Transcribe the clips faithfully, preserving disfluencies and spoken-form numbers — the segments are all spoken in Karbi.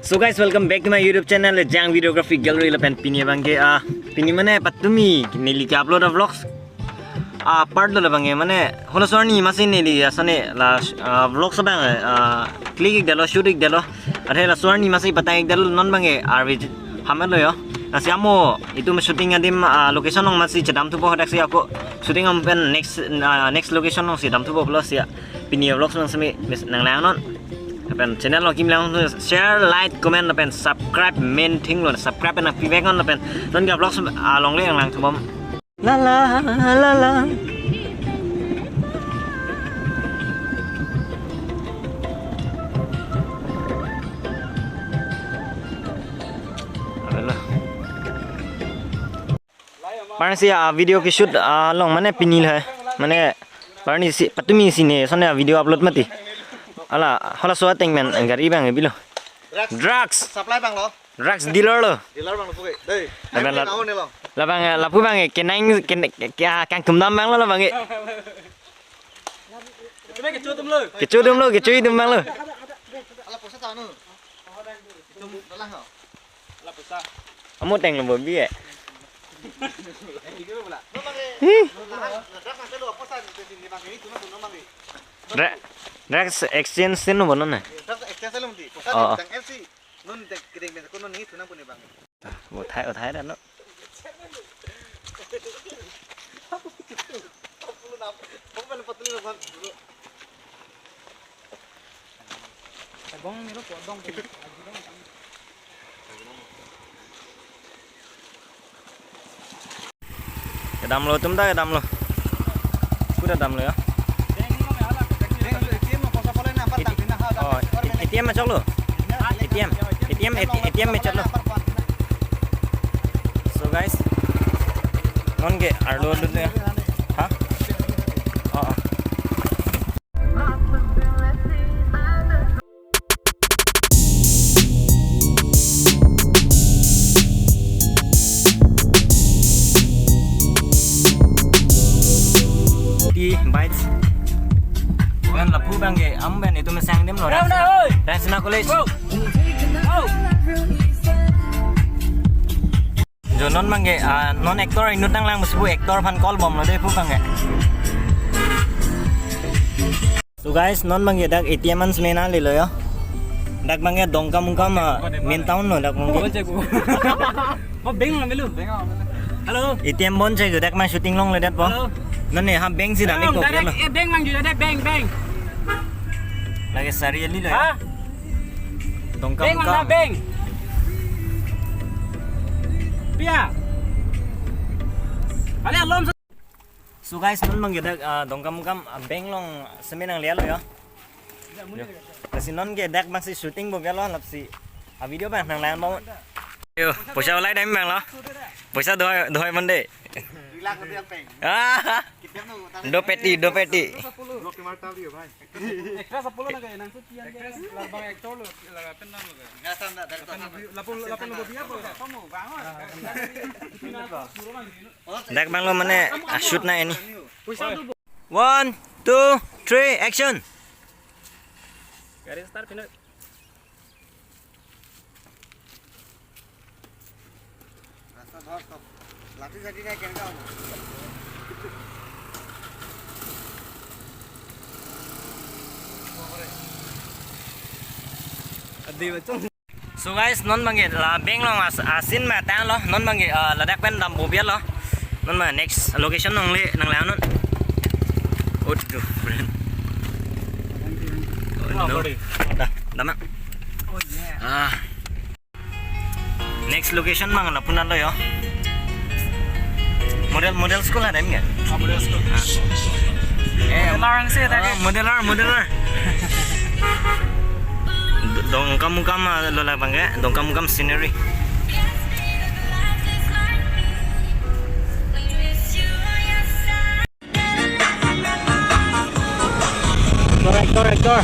So guys, welcome back to my YouTube channel, Jang Videography Gallery. Lapen pini abangke, ah, pini mane patumi neli ke-upload a-vlogs. Ah, part lo labangke mane halaso arni masi neli asane la, ah, vlogs abang, ah, click ik detlo, shoot ik detlo. Athe laso arni masi patang ik detlo, non abangke arve hamet lo yo. Lasi amo itum shooting adim, ah, location along masi chedamthupo, hadaksi ako shooting along pen next, ah, next location alongsi damthupo pulo si, ah, pini vlogs along semi mis nanglang non. Lapen channel along kim lang share, like, comment lapen subscribe, main thing lo, subscribe pen nangpivek non lapen non ke vlogs along le nanglangthubom. La la la la. Alah. Parsi, ah, video ke-shoot, ah, along mane pini lo he. Mane parsi patumi si ne sone, ah, video upload mati. Ala, halaso ateng pen gari abang bilo. Drugs. Drugs. Supply abang lo. Drugs dealer lo. Dealer abang lo puke. Dei. Abang la-, abang ne lo. Labang, eh, lapu abang, eh, kenang, ken-, ke-, ah, kangtum dam abang lo labang, eh. Kecho atum lo. Kecho atum lo, kecho atum abang lo. Ala poisa ta nu. Amo teng lo bobi, eh. Hi. Dra-, drugs exchange sin lo bonon na. Oh, oh. Bo thai, bo thai dan lo. Kedam lo, tum ta kedam lo. Pura dam lo ya. Oh, A T M ma chok lo. A T M, A T M, A T M ma chok lo. So guys, non ke arlo dun ya. Ha? Oh, oh. T bikes. Pen lapu abangke, am pen itum sangdem lo. Round up, oi. Raisina College. Go. Go. Jo non abangke, ah, non actor inut nanglang, masi pu actor aphan call bomlo dei pu abangke. So guys, non abangke dak A T M an semena lelo yo. Dak abangke Dongkamukam, ah, main town lo dak abangke. Oh, beng lang melu. Hello. A T M bon chai dak ma shooting longledetpo. Hello. Non ne ha beng si dam ik kok direct lo. Eh, beng mang ju, direct beng, beng. Lake sari ali lo ya. Ha? Beng mang na Dongkamukam. Beng. Pia. Ale alom. So guys, non abangke dak, ah, Dongkamukam, ah, beng along semi nanglelo yo. Yo. Lasi non ke dak abangsi shooting bo gelo, lapsi, ah, video abang nanglang bo. Yo, poisa ulai dam abang lo. Poisa doi, doi mande. Ah, do peti, do peti. Extra sepuluh na kayo, nang sutian kayo. Labang actor lo, lapen nang lo kayo. Lapen, lapen lo biar po. Dak abang lo mane, ah, shoot na ini. One, two, three, action. Gari start pinu. Adi bachung. So guys, non abangke la beng along as-, a-scene ma tanglo, non abangke, ah, ladak pen dampo biar lo. Non ma next location along le nanglang non. Oh, tuh, friend. Oh, no. Dah, dah, Mak. Ah. Next location abang lapu an lo yo. Model, model school ada enggak? Ah, model school. Eh, model orang sih tadi. Ah, modeler, modeler. Do-, Dongkamukam, ah, lo labang ke, Dongkamukam scenery. Actor, actor, actor.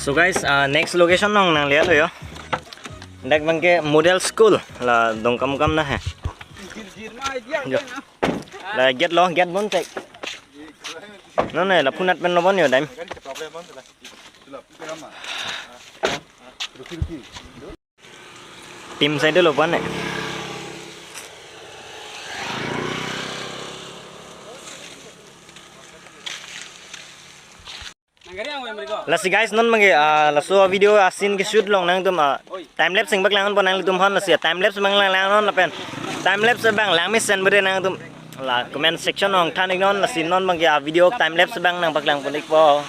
So guys, uh, next location nong nanglelo yo. Dak abangke model school la Dongkamukam na he. Jo. La gate lo, gate bon chek. Non ne lapu anat pen lo bon yo dam. Team side lo pan ne. Lasi guys, non abangke, ah, laso video a-scene ke shoot long nangtum, ah, time lapse abang lang pon nanglitum aphan, lasi time lapse abang lang lang non lapen time lapse abang lang mesen bede nangtum la comment section along than ik non, lasi non abangke a-video time lapse abang nangpaklang pon ikpo.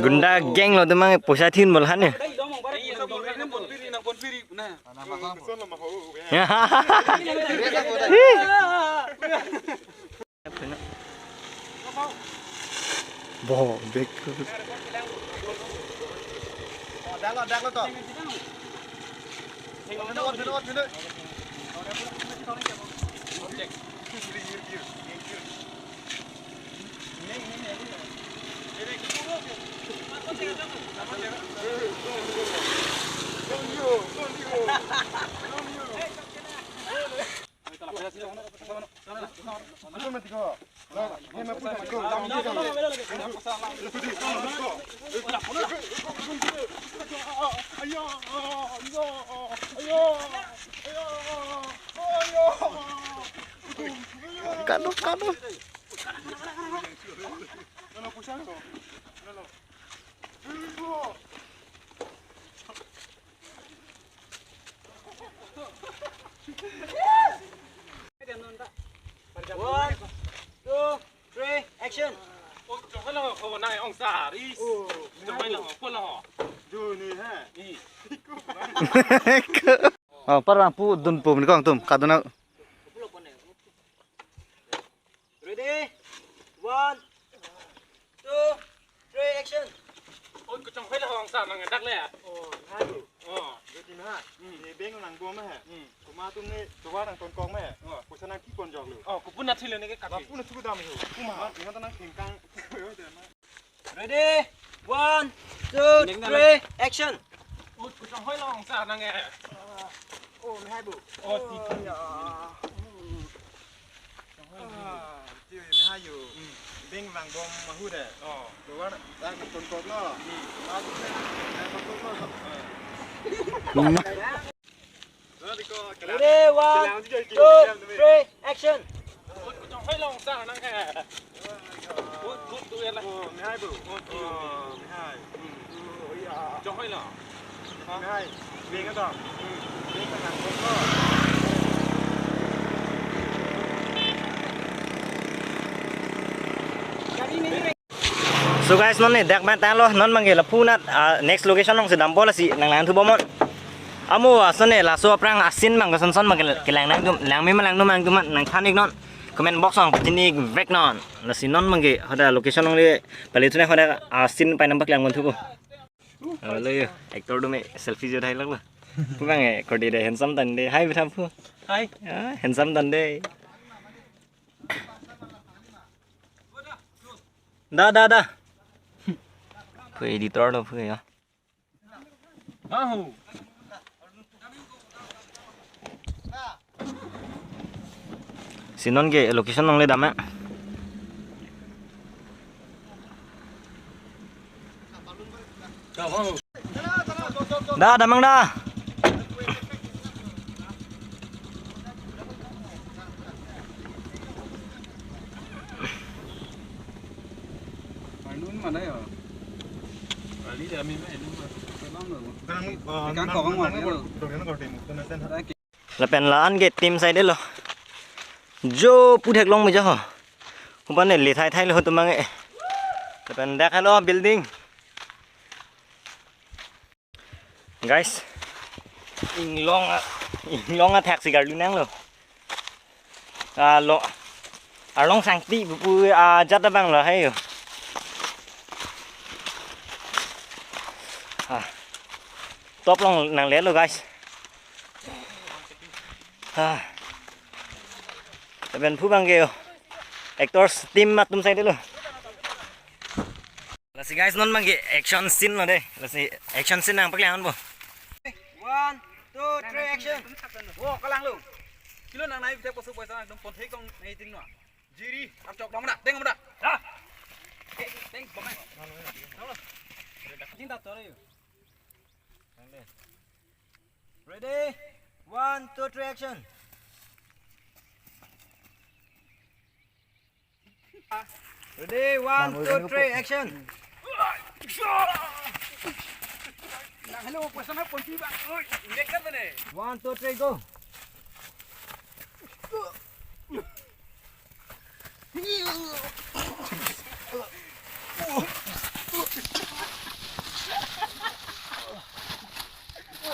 Gunda gang lo atum abang poisa thin bol han ya. Bo, bek. Kano, kano. One, two, three, action. Oh, parang pu dun pu mini kong tum, kaduna. Ready? One, two, three, action. Oi, kachongkhoi la hong sa nang dak le. Oh, hai. Oh. Dua tin ha. Hmm. Ni beng nang gom he. Hmm. Kuma tum ne tovar nang tonkok me. Oh. Poisa nang ki pon jok lu. Oh, kopi na thilo ne ke kaki. Lapu na suku dam he. Kuma. Ma, ni nang thengkang. Ready? One, two, three, action. Oi, kachongkhoi la hong sa nang e. Oh, mehai bu. Oh, ti. Oh, ya. Ah, ti mehai yo. Hmm. Beng vang bom mahu de. Oh. Tovar dak nang tonkok lo. Hmm. Tovar dak nang tonkok lo. Hmm. Ready, one, two, three, action. So guys, non ne dak matha lo, non abangke lapu anat, ah, next location along si dampo, lasi nanglang thu bomnon. Amo ason ne laso aphrang a-scene abang koson son abang kelang nangtum, lang me ma lang nangtum nangtum nangthan ik non. Comment box along pachini ik vek non. Lasi non abangke hadak location along le pale thu ne hadak a-scene pai nangpaklang pon thupo. Hello yo, actor do me selfie jo thai lak lo. Pu abang e, kor de de handsome tande. Hai, beta pu. Hai. Ah, handsome tande. Da, da, da. Pu editor lo pu ya. Aho. Si non ke location along le dam ya. Da, damnang da. Balloon mana ya? Lapen la-an ke team side lo. Jo pu theklong meja ho. Hupan ne le thai thai lo tum abang ke. Lapen dak helo building. Guys. Inglong a, inglong athak si karlu nanglo. Alo, arlong sangti pu pu ajat abang lo hai yo. Ah. Top along nanglelo guys. Ah. Lapen pu abang ke yo. Actors team atum side lo. Lasi guys, non abang ke action scene lo de. Lasi action scene nangpaklang bo. One, two, three, action. Wo, kalang lo. Kilo nang nai bithek poso poisa nang dong pon thek dong nai ting no. Jiri, archok dong na, teng dong na. Ha. Eh, teng dong na. Ting tap tor yo. Ready? One, two, three, action. Ready, one, two, three, action. Nang hello, puasa na ponti ba. Oi, injek kan mana? One, two, three, go.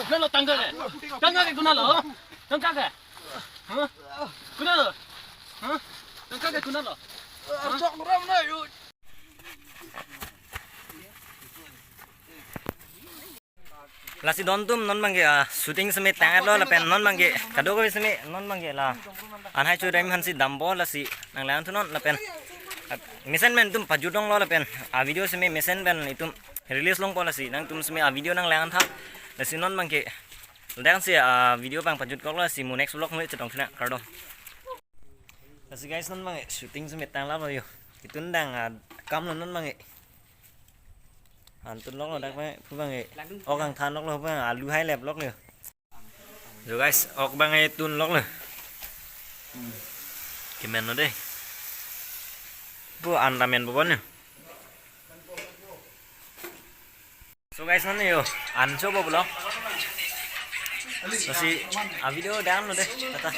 Kunalo tangka ke? Tangka ke kunalo? Tangka ke? Hah? Kunalo? Hah? Tangka ke kunalo? Hah? Chok ram na yo. Lasi don atum non abang ke, ah, shooting seme tang-et lo lapen non abang ke kadokave seme non abang ke la an hai chorem hansi dampo lasi nanglang thu non lapen, ah, mesen pen itum pajut dong lo lapen, ah, video seme mesen pen itum release longpo lasi nangtum seme, ah, video nanglang tha lasi non abang ke dang si, ah, video abang pajut kok lo lasi mo next vlog mo chetong thina kardom. Lasi guys non abang ke shooting seme tang lo yo. Itum dang, ah, kam lo non abang ke. An tun lok lo dak abang pu abang ke. Ok kangthan lok lo abang alu hai lep lok lo. Jo guys, ok abang ke tun lok lo. Kemen lo de. Pu an ta men po bon yo. So guys, non yo, an chopo pulo. Lasi, ah, video dang lo de, tata.